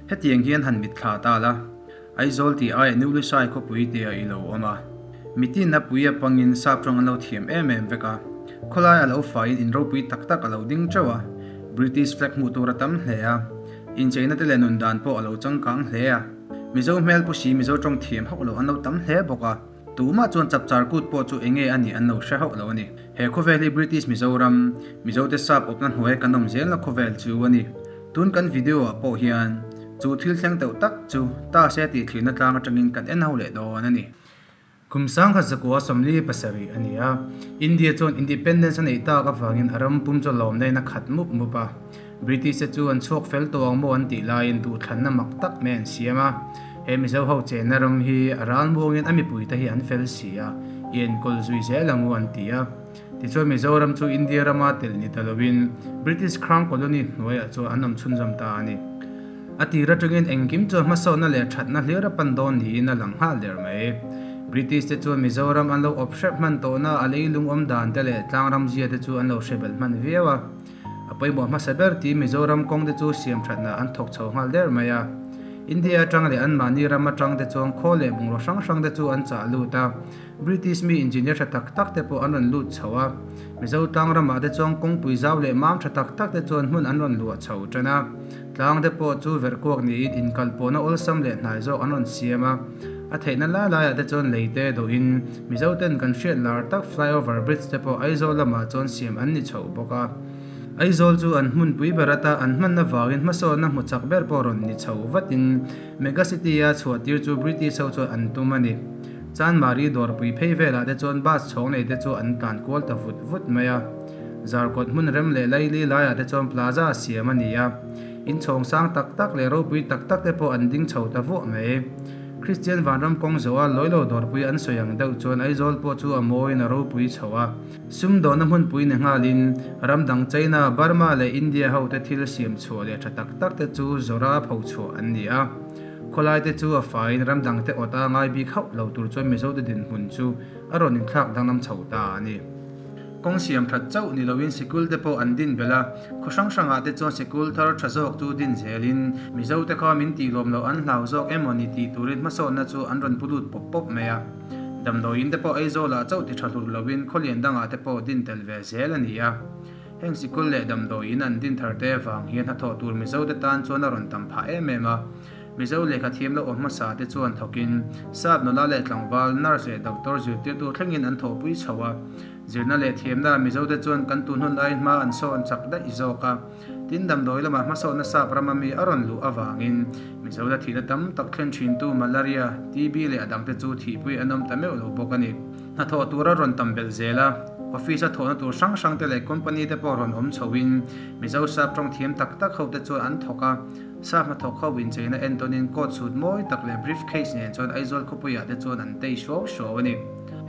Hetiang hian han mitthla ta la, Aizawl tih aiah Newlisai khawpui tia i lo awm a. Mitin a pui a pangin sap tawng an lo thiam em em vek a. Khawlai a lo faiin in ropui tak tak a lo ding teuh a. British flag hmuh tur a tam hle a. Incheina te leh nun dan pawh a lo changkang hle a. Mizo hmel pu si Mizo tawng thiam hauh lo an lo tam hle bawk a. Tumah chuan chapchar kut pawh chu enge a nih an lo hre hauh lo a ni. He khawvel hi British Mizoram, Mizote sap awpna hnuaia kan awm zelna khawvel chu a ni. Tun kan video ah pawh hian chu thil thleng teuh tak chu ta se tih thlirna tlang atangin kan en ho leh dawn a ni. Kum sangkhat zakua 47 a ni a, India chuan independence a neih tak avangin a ram pum chu lawmna in a khat mup mup a. British te chu an chhuak fel tawh ang maw an tih laiin duhthlanna mak tak mai an siam a. He Mizo ho chenna ram hi a ralmuangin a mipuite hi an fel si a, i enkawl zui zel ang u an ti a. Tichuan Mizoram chu India rama telh ni ta loin British Crown Colony hnuaiah chuan an awm chhunzawm ta a ni. A tir atangin engkim chuan hmasawnna leh thatna hlir a pan dawn niin a lang nghal der mai. British te chuan Mizoram an lo awp hrep hman tawhna a leilung awm dan te leh tlangram zia te chu an lo hre belh hman viau a. A pawimawh hmasa ber tiin Mizoram kawng te chu siam thatna an thawk chho nghal der mai a. India atang leh anmahni ram atang te chuan khaw leh bungraw hrang hrang te chu an chah lut a. British mi engineer tha tak tak te pawh an rawn lut chho a, Mizo tlang ramah te chuan kawngpui zau leh mam tha tak tak te chuan hmun an rawn luah chho tan a, tlang te pawh chu verh kuak niin inkalpawhna awlsam leh hnai zawk an rawn siam a, a theihna lai laiah te chuan lei te dawhin Mizo ten kan hriat lar tak flyover bridge te pawh Aizawl lamah chuan siam an ni chho bawk a. Aizawl chu an hmunpui ber ata an hmanna vangin hmasawnna hmu chak ber pawh rawn ni chho vatin Mega City a chhuah tir chu British ho chuan an tum a ni. Chanmari dawrpui phei velah te chuan bus chhawng nei te chu an tlan kual ta vut vut mai a. Zarkawt hmun rem leh laili laiah te chuan plaza siam a ni a. In chhawng sang tak tak leh ropui tak tak te pawh an ding chho ta vuah mai. Kristian vanram kawng zawha Lawilo dawrpui an sawi ang deuh chuan Aizawl pawh chu a mawiin a ropui chho a. Sumdawhna hmunpui ni nghalin ram dang China, Burma leh India ho te thil siam chhuah leh tha tak tak te chu zawra pho chhuah an ni a. Khawlai te chu a faiin ram dang te awt a ngai bik hauh lo tur chuan Mizo te dinhmun chu a rawn inthlak danglam chho ta a ni. Kawng siam that chauh ni loin sikul te pawh an din belh a, khaw hrang hrangah te chuan sikul thar tha zawk chu din zelin Mizo te kha min tih lawm loh an hlau zawk emaw ni tih turin hmasawnna chu an rawn pu lut pawp pawp mai a. Damdawiin te pawh Aizawlah chauh ti tha hlur loin khawlian dangah te pawh din tel ve zel a ni a. Heng sikul leh damdawiin an din thar te avang hian hnathawh tur Mizo te tan chuan a rawn tam phah em em a. Mizo lehkha thiam lo awm hmasa te chuan thawkin sap nula leh tlangval, nurse leh doctor zirtirtu thlengin an thawhpui chho a. Zirna leh thiamna Mizo te chuan kan tun hun laiin hma an sawn chak daih zawk a. Tin damdawi lamah hmasawnna sap rama mi a rawn luh avangin Mizo la thihna tam tak thlen thintu malaria, TB leh a dangte chu thihpui an awm ta meuh lo bawk a ni. Hnathawh tur a rawn tam belh zel a, office a thawhna tur hrang hrang te leh company te pawh rawn awm chhoin Mizo sap tawng thiam tak tak ho te chuan an thawk a, sap hnathawk ho incheina entawnin coat suit mawi tak leh brief case nen chuan Aizawl khawpuiah te chuan an tei suau suau a ni.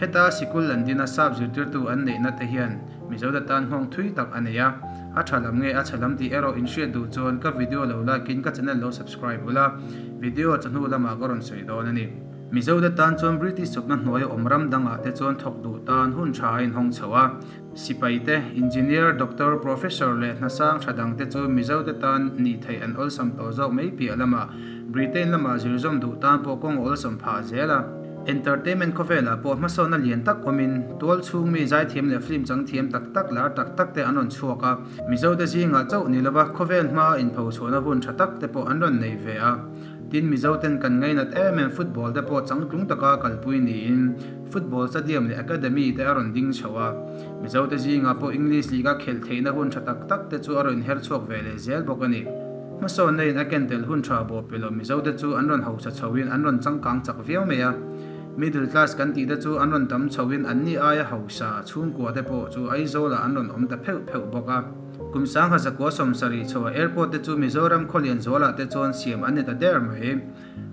Heta sikul an dina sap zirtirtu an neihna te hian Mizo te tan nghawng thui tak a nei a, a tha lam nge a chhe lam tih erawh inhriat duh chuan ka video lo like in ka channel lo subscribe ula, video chawhnu lamah ka rawn sawi dawn a ni. Mizo te tan chuan British chawpna hnuaia awm ram dangah te chuan thawk duh tan hun tha a inhawng chho a. Sipai te, Engineer, Doctor, Professor leh hnasang tha dang te chu Mizo te tan nih theih an awlsam tawh zawk mai piah lamah Britain lama zirzawm duh tan pawh kawng a awlsam phah zel a. Entertainment khawvelah pawh hmasawnna lian tak awmin tual chhung mi zaithiam leh film chang thiam tak tak lar tak tak te an rawn chhuak a. Mizo te zingah chauh ni lova khawvel hmaa inphochhuahna hun tha tak te pawh an rawn nei ve a. Tin, Mizo ten kan ngainat em em football te pawh changtlung taka kalpui niin football stadium leh academy te a rawn ding chho a. Mizo te zingah pawh English League a khelh theihna hun tha tak tak te chu a rawn inher chhuak ve leh zel bawk a ni. Hmasawnna in a ken tel hun tha bawh pe lo Mizo te chu an rawn hausa chhoin an rawn changkang chak viau mai a. Middle class kan tih te chu an rawn tam chhoin anni aia hausa chhungkua te pawh chu Aizawlah an rawn awm ta pheuh pheuh bawk a. Kum 1970 chhoah airport te chu Mizoram khawlian zualah te chuan siam an ni ta der mai.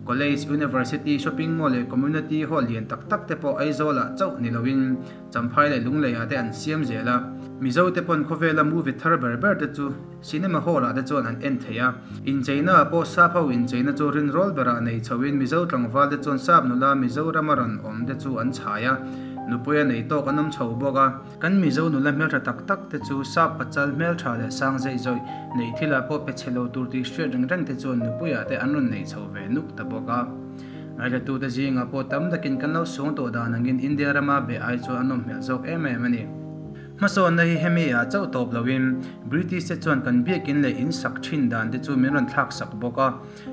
College, University, Shopping Mall leh Community Hall lian tak tak te pawh Aizawlah chauh ni loin Champhai leh Lungleiah te an siam zel a. Mizo te pawn khawvela movie thar ber ber te chu Cinema Hall ah te chuan an en thei a. Incheina ah pawh sap ho incheina chu rinrawl berah nei chhoin Mizo tlangval te chuan sap nula Mizorama rawn awm te chu an chhai a. Nupuia nei tawk an awm chho bawk a. Kan Mizo nula hmeltha tak tak te chu sap pachal hmeltha leh sang zeih zawih neih thilah pawh pe chhe lo tur tih hriat reng reng te chuan nupuiah te an rawn nei chho ve nuk ta bawk a. Ngaihlatute zingah pawh tam takin kan lo suang tawh dan angin India rama beh ai chuan a nawm hmel zawk em em a ni. Hmasawnna hi hemi ah chauh tawp loin British te chuan kan biakin leh in sak thin dan te chu min rawn thlak sak bawk a.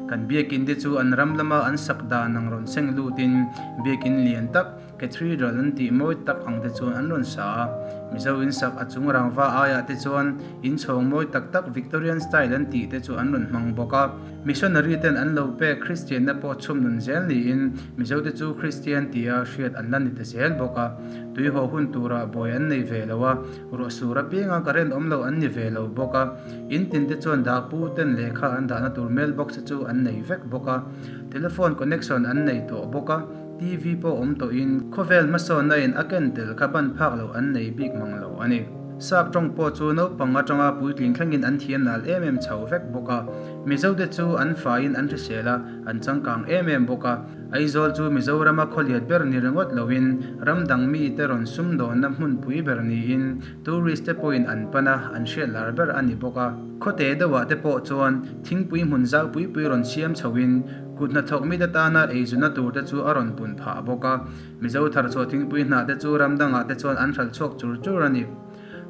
Kan biakin te chu an ram lama an sak dan ang rawn seng lutin biakin lian tak Cathedral an tih mawi tak ang te chuan an rawn sa a. Mizo in sak a chung rangva aiah te chuan in chhawng mawi tak tak Victorian style an tih te chu an rawn hmang bawk a. Missionary ten an lo pek Kristianna pawh chhum nun zel niin Mizo te chu Kristian tia hriat an la ni ta zel bawk a. Tui haw hun turah buai an nei ve lo a, ruah sur apianga current awm lo an ni ve lo bawk a. In tin te chuan dahpu ten lehkha an dahna tur mailbox te chu an nei vek bawk a. Telephone connection an nei tawh bawk a. TV pawh awm tawhin khawvel hmasawnna in a ken tel kha ban phak loh an nei bik mang lo a ni. Sap tawng pawh chu naupang atanga puitling thlengin an thiam nal em em chho vek bawk a. Mizo te chu an faiin an hrisel a, an changkang em em bawk a. Aizawl chu Mizorama khawliat ber ni ringawt loin ram dang mite rawn sumdawnna hmunpui ber niin tourist te pawhin an pan a, an hriat lar ber a ni bawk a. Khawte deuhah te pawh chuan thingpui hmun zau pui pui rawn siam chhoin Kut hnathawk mite tana eizuna tur te chu a rawn pun phah bawk a, Mizo tharchhuah thingpui hnah te chu ram dangah te chuan an hralh chhuak chur chur a ni.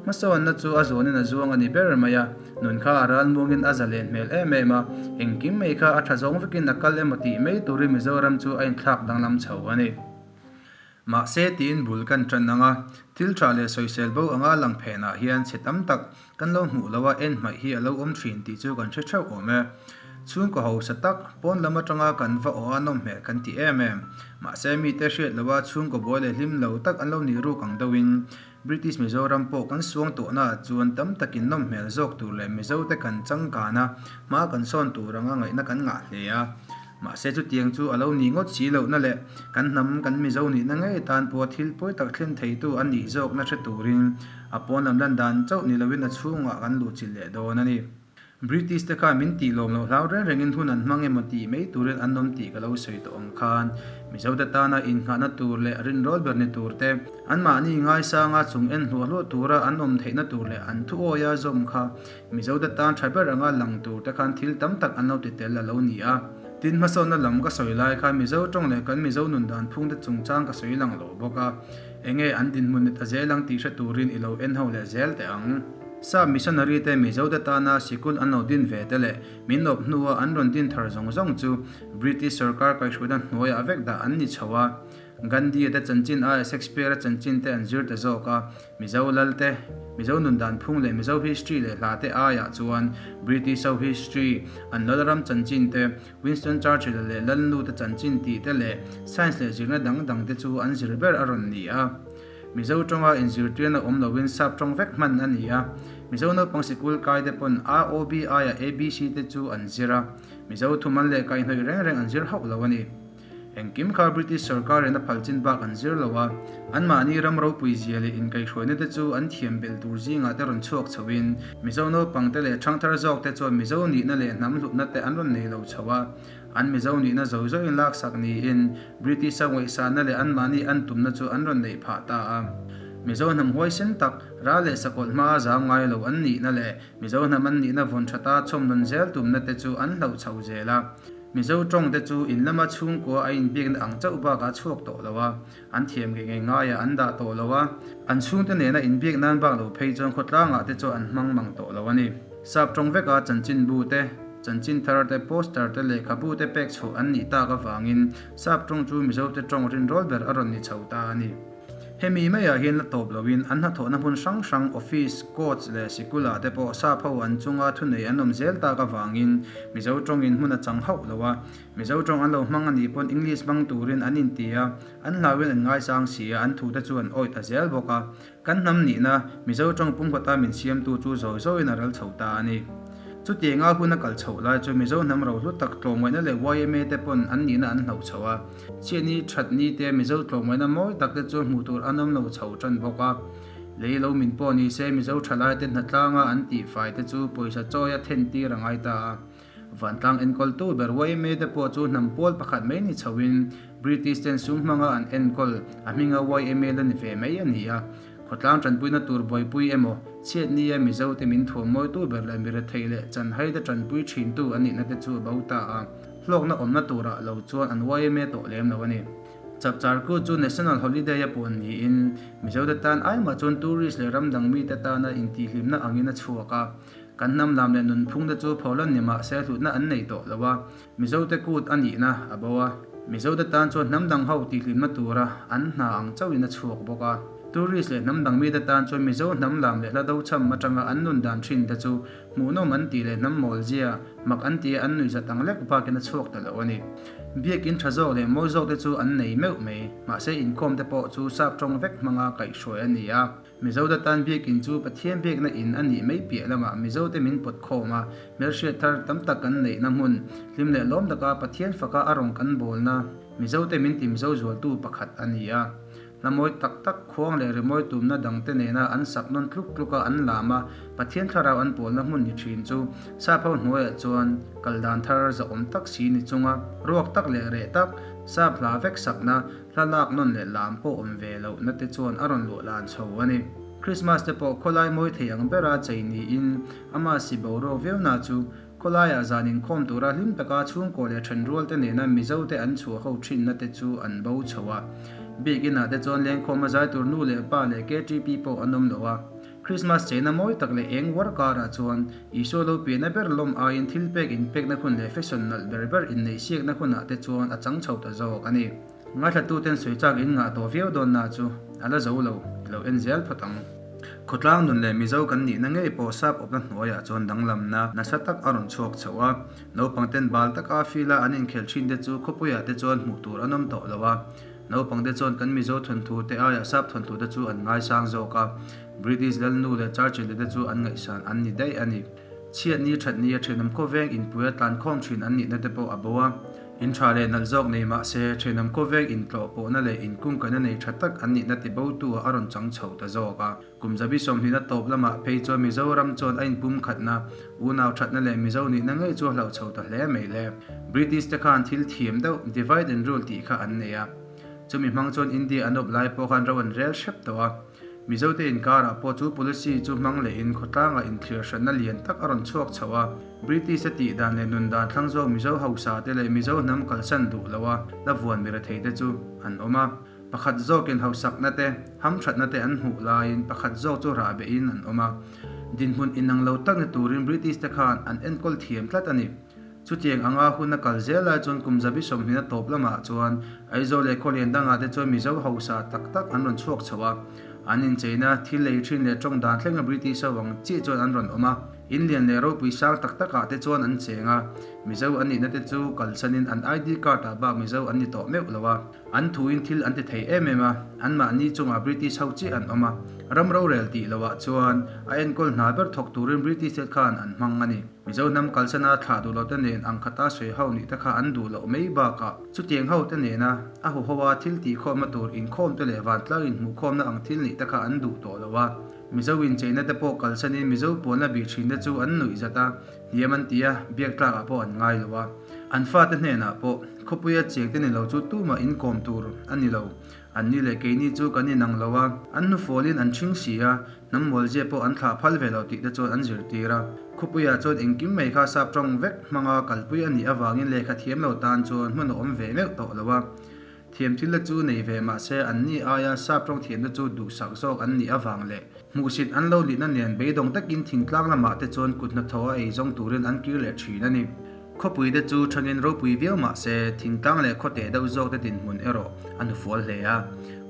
Hmasawnna chu a zuanin a zuang a ni ber mai a, nun kha a ral muangin a zalen hmel em em a, engkim mai kha a tha zawng vekin a kal emaw tih mai turin Mizoram chu a inthlak danglam chho a ni. Mahse tiin bul kan tan ang a, thil tha leh sawisel bo anga lang phenah hian chhe tam tak kan lo hmuh lo a, en hmaih hi a lo awm thin tih chu kan hre theuh awm e. Chhungkaw hausa tak, pawn lam atanga kan va awh a nawm hmel kan ti em em. Mahse mite hriat lo a chhungkaw buai leh hlim lo tak an lo nih ruk ang deuhin British Mizoram pawh kan suang tawhnaah chuan tam takin nawm hmel zawk tur leh Mizote kan changkan a, hma kan sawn tur anga ngaihna kan ngah hle a. Mahse chutiang chu a lo nih ngawt si lohna leh kan hnam kan Mizo nihna ngei tan pawha thil pawi tak thlen theitu a nih zawkna hre turin a pawn lam lan dan chauh ni loin a chhungah kan luhchilh leh dawn a ni. British te khan min tih lawm loh hlau reng rengin hun an hmang emaw tih mai turin an awm tih ka lo sawi tawh ang khan Mizo te tana innghahna tur leh rinrawl ber ni tur te, anmahni ngaisanga chung en hluah hluah tura an awm theihna tur leh an thuawia zawm kha Mizo te tan tha ber anga lang tur te khan thil tam tak an lo ti tel a lo ni a. Tin, hmasawnna lam ka sawi lai khan Mizo tawng leh kan Mizo nun dan phung te chungchang ka sawi lang lo bawk a. Enge an dinhmun ni ta zel ang tih hre turin i lo en ho leh zel teh ang. Sap missionary te Mizo te tana sikul an lo din ve te leh min awp hnua an rawn din thar zawng zawng chu British sorkar kaihhruaina hnuaiah vek dah an ni chho a. Gandhi-a te chanchin aia Shakespeare-a chanchin te an zir ta zawk a. Mizo lal te, Mizo nun dan phung leh Mizo history leh hla te aiah chuan British ho history, an lalram chanchin te, Winston Churchill-a leh Lalnu te chanchin tih te leh science leh zirna dang dang te chu an zir ber a rawn ni a. Mizo tawnga inzirtirna awm loin sap tawng vek hman a ni a. Mizo naupang sikul kai te pawn AOB aiah ABC te chu an zir a. Mizo thumal leh kaihhnawih reng reng an zir hauh lo a ni. Engkim kha British sorkarin a phal chin bak an zir lo a, anmahni ram ropui zia leh inkaihhruaina te chu an thiam belh tur zingah te rawn chhuak chhoin Mizo naupang te leh ṭhangthar zawk te chuan Mizo nihna leh hnam hlutna te an rawn nei lo chho a, an Mizo nihna zo zoin laksak niin British a ngaihsahna leh anmahni an tumna chu an rawn neih phah ta a. Mizo hnam huaisen tak, ral leh sakawlh hmaa zam ngai lo an nihna leh Mizo hnam an nihna vawn ṭhata chhawmnawn zel tumna te chu an hloh chho zel a. Mizo tawng te chu in lama chhungkua a inbiakna ang chauh bakah a chhuak tawh lo a, an thiam ngei ngei ngaiah an dah tawh lo a, an chhungte nena inbiak nan bak lo phei chuan khawtlangah te chuan an hmang mang tawh lo a ni. Sap tawng veka chanchinbu te, chanchin thar te, poster te, lehkhabu te pek chhuah an nih tak avangin sap tawng chu Mizo te tawng rinrawl ber a rawn ni chho ta a ni. Hemi maiah hian la tawp loin an hnathawhna hmun hrang hrang office, courts leh sikulah te pawh sap ho an chunga thunei an awm zel tak avangin Mizo tawngin hmun a chang hauh lo a, Mizo tawng an lo hmang a nih pawn English hmang turin an inti a, an hlauin an ngaisang si a, an thute chu an awih ta zel bawk a. Kan hnam nihna, Mizo tawng pumkhawta min siamtu chu zawi zawiin a ral chho ta a ni. Chutianga hun a kal chhoh lai chu Mizo hnam rohlu tak tlawmngaihna leh yma te pawn an nihna an hloh chho a. Chhiatni thatni te Mizo tlawmngaihna mawi tak te chu hmuh tur an awm lo chho tan bawk a. Lei lo min pawh ni se Mizo thalai te hnatlanga an tihfai te chu pawisa chawia then tir a ngai ta a. Vantlang enkawltu ber yma te pawh chu hnam pawl pakhat mai ni chhoin British ten sum hmanga an enkawl a hminga yma la ni ve mai a ni a. Khawtlang tanpuina tur buaipui emaw, chhiat nia Mizo te min thuam mawitu ber leh mi rethei leh chanhai te tanpui thintu an nihna te chu a bo ta a, hlawkna awmna turah lo chuan an yma tawh lem lo a ni. Chapchar Kut chu National Holiday a puan niin Mizo te tan aimah chuan tourist leh ram dang mite tana intihhlimna angin a chhuak a. Kan hnam lam leh nunphung te chu pholan ni mah se hlutna an nei tawh lo a, Mizo te kut a nihna a bo a. Mizo te tan chuan hnam dang ho tihhlimna tura an hna ang chauhin a chhuak bawk a. Tourist leh hnam dang mite tan chuan Mizo hnam lam leh hla do chham atanga an nun dan thin te chu hmuhnawm an tih leh hnam mawl zia mak an tih a an nuihzat ang lek bakin a chhuak ta lo a ni. Biakin tha zawk leh mawi zawk te chu an nei meuh mai, mahse inkhawm te pawh chu sap tawng vek hmanga kaihhruai a ni a. Mizo te tan biakin chu Pathian biakna in a nih mai piah lamah Mizo te min pawt khawm a, hmelhriat thar tam tak kan neihna hmun, hlim leh lawm taka Pathian faka a rawn kan bawlna Mizo te min ti Mizo zualtu pakhat a ni a. Hla mawi tak tak, khuang leh rimawi tumna dangte nena an sak nawn tluk tluka an lam a, Pathian thlarau an pawlna hmun ni thin chu sap ho hnuaiah chuan kal dan thar zahawm tak si ni chunga ruak tak leh reh tak, sap hla vek sakna, hla lak nawn leh lam pawh awm ve lohna te chuan a rawn luah lan chho a ni. Krismas te pawh khawlai mawi thei ang bera chei niin ama si boruak viauna chu Khawlaiah zan inkhawm tura hlim taka chhungkaw leh thenrual te nena Mizo te an chhuah ho thinna te chu an bo chho a. Bik inah te chuan lengkhawm a zai tur nu leh pa leh KTP pawh an awm lo a. Krismas cheina mawi tak leh eng uar karah chuan Isua lo pianna ber lawm aiin thil pek inpekna hun leh fashion nalh ber ber inneihsiakna hunah te chuan a chang chho ta zawk a ni. Ngaithlatuten sawi chak in ngah tawh viau dawn na chu a la zo lo, i lo en zel phawt ang. Khawtlang nun leh Mizo kan nihna ngei pawh sap awpna hnuaiah chuan danglamna nasa tak a rawn chhuak chho a. Naupang ten bal taka fila an inkhel thin te chu khawpuiah te chuan hmuh tur an awm tawh lo a. Naupang te chuan kan Mizo thawnthu te aiah sap thawnthu te chu an ngaisang zawk a. British Lalnu leh Churchill te chu an ngaihsan an ni daih a ni. Chhiatni thatni a thenawm khawveng inpuia tlankhawm thin an nihna te pawh a bo a. In tha leh nalh zawk nei mah se, thenawm khawveng intlawh pawhna leh inkungkaina nei tha tak an nihna tibotu ah a rawn chang chho ta zawk a. Kum zabi sawmhnihna tawp lamah phei chuan Mizoram chuan a inpumkhatna, unau thatna leh Mizo nihna ngei chu a hlauh chho ta hle mai le. British te khan thil thiam deuh, divide and rule tih kha an nei a. Chumi hmang chuan India an awp lai pawh khan ro an rel hrep tawh a. Mizote inkarah pawh chu policy chu hmang lehin khawtlangah inthlir hranna lian tak a rawn chhuak chho a. British a tih dan leh nun dan thlang zawk Mizo hausa te leh Mizo hnam kalsan duh lo a la vuan mi rethei te chu an awm a. Pakhat zawkin hausakna te, hamthatna te an hmuh laiin pakhat zawk chu rah behin an awm a. Dinhmun inang lo tak ni turin British te khan an enkawl thiam tlat a ni. Chutiang anga hun a kal zel lai chuan kum zabi sawmhnihna tawp lamah chuan Aizawl leh Khawlian dangah te chuan Mizo hausa tak tak an rawn chhuak chho a. An incheina, thil lei thin leh tawng dan thlenga British ho ang chiah chuan an rawn awm a. In lian leh ropui sang tak takah te chuan an cheng a. Mizo an nihna te chu kalsanin an ID card ah bak Mizo an ni tawh meuh lo a. An thuin thil an ti thei em em a, anmahni chungah British ho chiah an awm a. Ram rorel tih loah chuan a enkawl hna ber thawk turin British te khan an hmang a ni. Mizo hnam kalsana thlah duh loh te nen ang khata sawi ho nih te kha an duh loh mai bakah chutiang ho te nena a huho a thil tihkhawmna tur inkhawm te leh vantlang inhmuhkhawmna ang thil nih te kha an duh tawh lo a. Mizo incheina te pawh kalsanin Mizo puanna bih thin te chu an nuih zat a, hniam an ti a, biak tlakah pawh an ngai lo a. An fate hnenah pawh khawpuia chiang te ni lo chu tumah inkawm tur a ni lo. Anni leh keini chu kan inang lo a, an hnufawlin an ṭhing si a, hnam mawlzia pawh an thlah phal ve lo tih te chuan an zirtir a. Khawpuiah chuan engkim mai kha sap ṭawng vek hmanga kalpui a nih avangin lehkha thiam lo tan chuan hmun a awm ve meuh tawh lo a. Thiam thil te chu nei ve mah se anni aia sap ṭawng thiamte chu duhsak zawk an nih avang leh hmuhsit an lo lihna nen beidawng takin thingtlang lamah te chuan kut hnathawh a eizawng turin an kir leh ṭhin a ni. Khawpui te chu thangin ropui viau mah se, thingtlang leh khawteh deuh zawk te dinhmun erawh a hnufual hle a.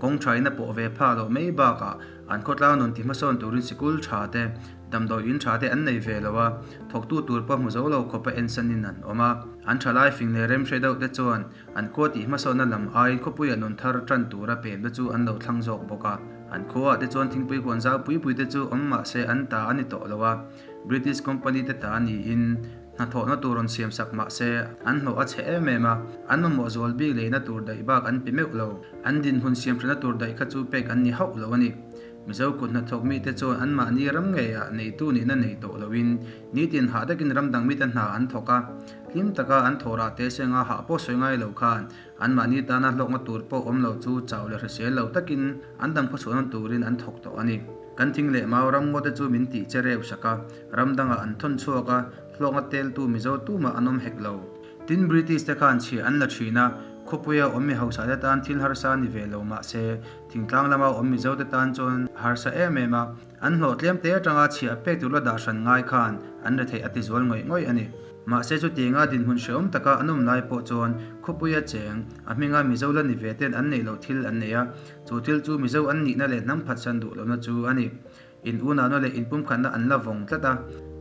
Kawng thain a pawh ve phak loh mai bakah an khawtlang nun ti hmasawn turin sikul tha te, damdawi in tha te an nei ve lo a, thawktu tur pawh hmu zo lo khawpa ensanin an awm a. An thalai fing leh remhre deuh te chuan an khua tih hmasawnna lam aiin khawpuia nun thar tan tura pem te chu an lo thlang zawk bawk a. An khuaah te chuan thingpui huan zau pui pui te chu awm mah se an ta a ni tawh lo a, British company te ta niin, Hnathawhna tur rawn siam sak mah se, an hlawh a chhe em em a, an mamawh zual bik leina tur daih bak an pe meuh lo. An dinhmun siam ṭhana tur daih kha chu pek an ni hauh lo a ni. Mizo kut hnathawk mite chuan anmahni ram ngeiah neitu nihna nei tawh loin nitin hah takin ram dang mite hna an thawk a. Hlim taka an thawh rah te senga hah pawh sawi ngai lo khan anmahni tana hlawkna tur pawh awm lo chu chau leh hrisel lo takin an dam khawchhuahna turin an thawk tawh a ni. Kan thing leh mau ram ngawte chu min tih che reu sak a, ram dangah an thawn chhuak a, hlawkna teltu Mizo tumah an awm hek lo. Tin, British te khan chhiah an la thin a, khawpuia awm mi hausa te tan thil harsa ni ve lo mah se, thingtlang lama awm Mizo te tan chuan a harsa em em a, an hlawh tlem te atanga chhiah pek tur la dah hran ngai khan an retheih a ti zual ngawih ngawih a ni. Mahse chutianga dinhmun hrehawm taka an awm lai pawh chuan khawpuia cheng, a hminga Mizo la ni ve ten an neih loh thil an nei a, chu thil chu Mizo an nihna leh hnam phatsan duh lohna chu a ni. In unauna leh inpumkhatna an la vawng tlat a,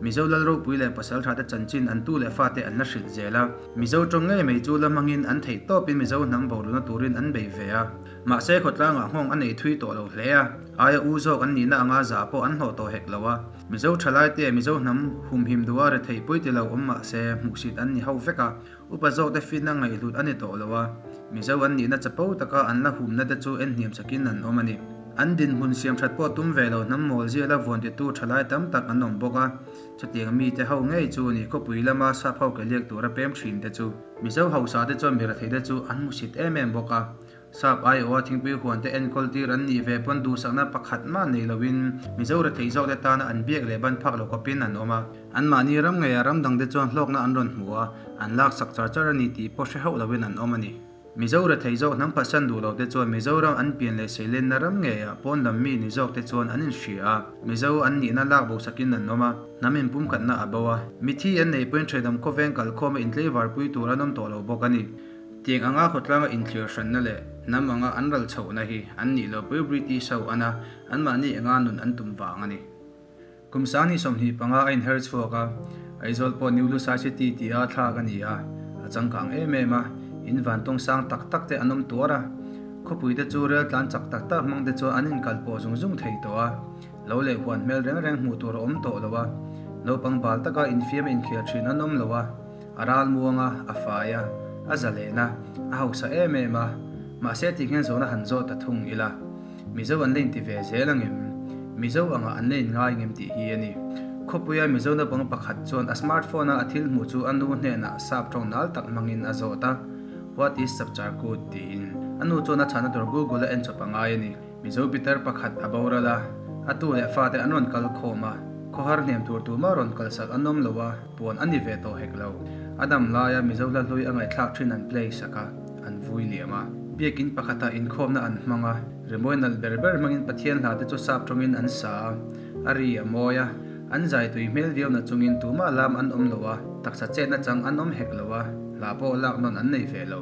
Mizo lal ropui leh pasaltha te chanchin an tu leh fate an la hrilh zel a. Mizo tawng ngei mai chu la hmangin an theih tawpin Mizo hnam boruahna turin an bei ve a. Mahse khawtlangah nghawng a nei thui tawh lo hle a, aia u zawk an nihna anga zah pawh an hlawh tawh hek lo a. Mizo thalaite Mizo hnam humhim duha retheih pui ti lo awm mahse hmuhsit an ni ho vek a. Upa zawkte fitna ngaihhlut a ni tawh lo a, Mizo an nihna chapo taka an la humna te chu en hniam sakin an awm a ni. An dinhmun siam that pawh tum ve lo hnam mawl ziala vuan titu thalai tam tak an awm bawk a, chutiang mite ho ngei chu ni khawpui lama sap ho ke liak tura pem thin te chu. Mizo hausa te chuan mirathei te chu an hmusit em em bawk a, Sap aiawha thingpui huan te enkawl tir an nih ve pawn duhsakna pakhat mah nei loin Mizo rethei zawk te tana an biak leh ban phak lo khawpin an awm a. Anmahni ram ngeiah ram dang te chuan hlawkna an rawn hmu a, an laksak char char a ni tih pawh hre hauh loin an awm a ni. Mizo rethei zawk hnam phatsan duh lo te chuan Mizoram an pian leh seilenna ram ngeiah pawn lam mi ni zawk te chuan an inhria a, Mizo an nihna lak bosakin an awm a, hnam inpumkhatna a bo a, mithi an neih pawhin ṭhenawm khawveng kalkhawma intleivarpui tur an awm tawh lo bawk a ni. Tiang anga khawtlanga inthlir hranna leh hnam anga an ral chhohna hi an nih loh pui British ho ana anmahni enga nun an tum vang a ni. Kum 2025 a inher chhuak a, Aizawl pawh New Lusai City tia thlak a ni a, a changkang em em a, in vantawng sang tak tak te an awm tuar a, khawpui te chu rel tlan chak tak tak hmang te chuan an inkal pawh zung zung thei tawh a, lo leh huan hmel reng reng hmuh tur a awm tawh lo a, naupang bal taka infiam a inkhel thin an awm lo a. A ral muang a, a fai a, a zalen a, a hausa em em a, mahse tih hian zawhna han zawh ta thung ila, Mizo an la inti ve zel ang em? Mizo angah an la inngai ang em tih hi a ni. Khawpuia Mizo naupang pakhat chuan a smartphone a a thil hmuh chu a nu hnenah sap tawng nal tak hmangin a zawt a, What is Chapchar Kut? tiin. A nu chuan a chhahna tur Google a en chawp a ngai a ni. Mizo pitar pakhat a boral a, a tu leh fate an rawn kal khawm a, khawhar hnem tur tumah rawn kalsak an awm lo a, puan a ni ve tawh hek lo. A dam laia Mizo hla hlui a ngaihthlak thin an play sak a, an vui liam a. Biakin pakhatah inkhawmna an hmang a, rimawi nalh ber ber hmangin Pathian hla te chu sap tawngin an sa a, a ri a mawi a, an zai tui hmel viau na chungin tumah lam an awm lo a, taksa chetna chang an awm hek lo a, hla pawh lak nawn an nei ve lo.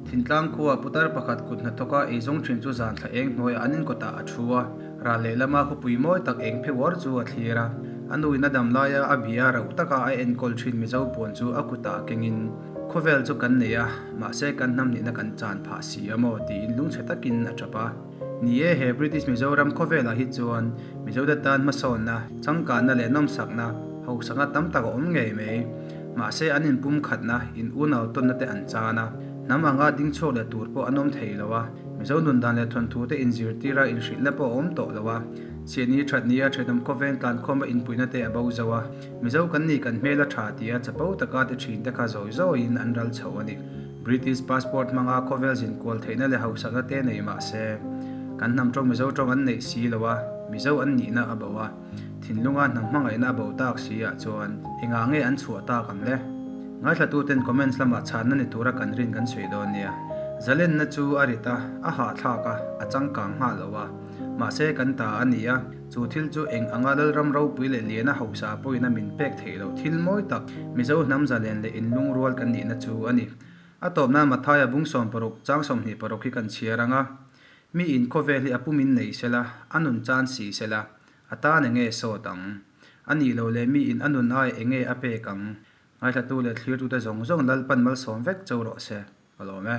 Thintlang khua putar pakhat kut hnathawka eizawng thin chu zan thla eng hnuaiah an inkawtah a thu a, ral lehlama khawpui mawi tak eng phe uar chu a thlir a. A nuin a dam laia a bia rauh taka a enkawl thin Mizo puan chu a kutah kengin, Khawvel chu kan nei a, mahse kan hnam nihna kan chan phah si a maw? tiin lungchhe takin a tap a. Ni e, he British Mizoram khawvelah hi chuan Mizote tan hmasawnna, changkanna leh nawmsakna, hausakna tam tak a awm ngei mai. Mahse an inpumkhatna, in unau tawnna te an chan a, hnam anga ding chhuak leh tur pawh an awm thei lo a, Mizo nun dan leh thawnthu te inzirtir a, inhrilhna pawh a awm tawh lo a. Chhiatni thatnia thenawm khawveng tlankhawma inpuihna te a bo zo a, Mizo kan ni kan hmel a tha tia chapo taka ti thin te kha zawi zawiin an ral chho a ni. British passport hmanga khawvel zinkual theihna leh hausakna te nei mah se, kan hnam tawng Mizo tawng an neih si lo a, Mizo an nihna a bo a, thinlunga hnam hmangaihna a bo tak si ah chuan engah nge an chhuah tak ang le? Ngaithlatuten comments lamah chhanna ni tura kan rin kan sawi dawn nia. Zalenna chu a rit a, a hahthlak a, a changkang nghal lo a. Mahse kan ta a ni a, chu thil chu eng anga Lalram ropui leh liana hausa pawhin a min pek theih loh thil mawi tak Mizo hnam zalen leh inlungrual kan nihna chu a ni. A tawp nan Mathaia bung 60 chang 26 hi kan chhiar ang a, Mi in khawvel hi a pum in nei sela, a nun chan si sela, a tan enge sawt ang? A nih loh leh mi in a nun ai enge a pek ang? Ngaithlatu leh thlirtute zawng zawng Lalpan malsawm vek cho rawh se. Ka lawm e.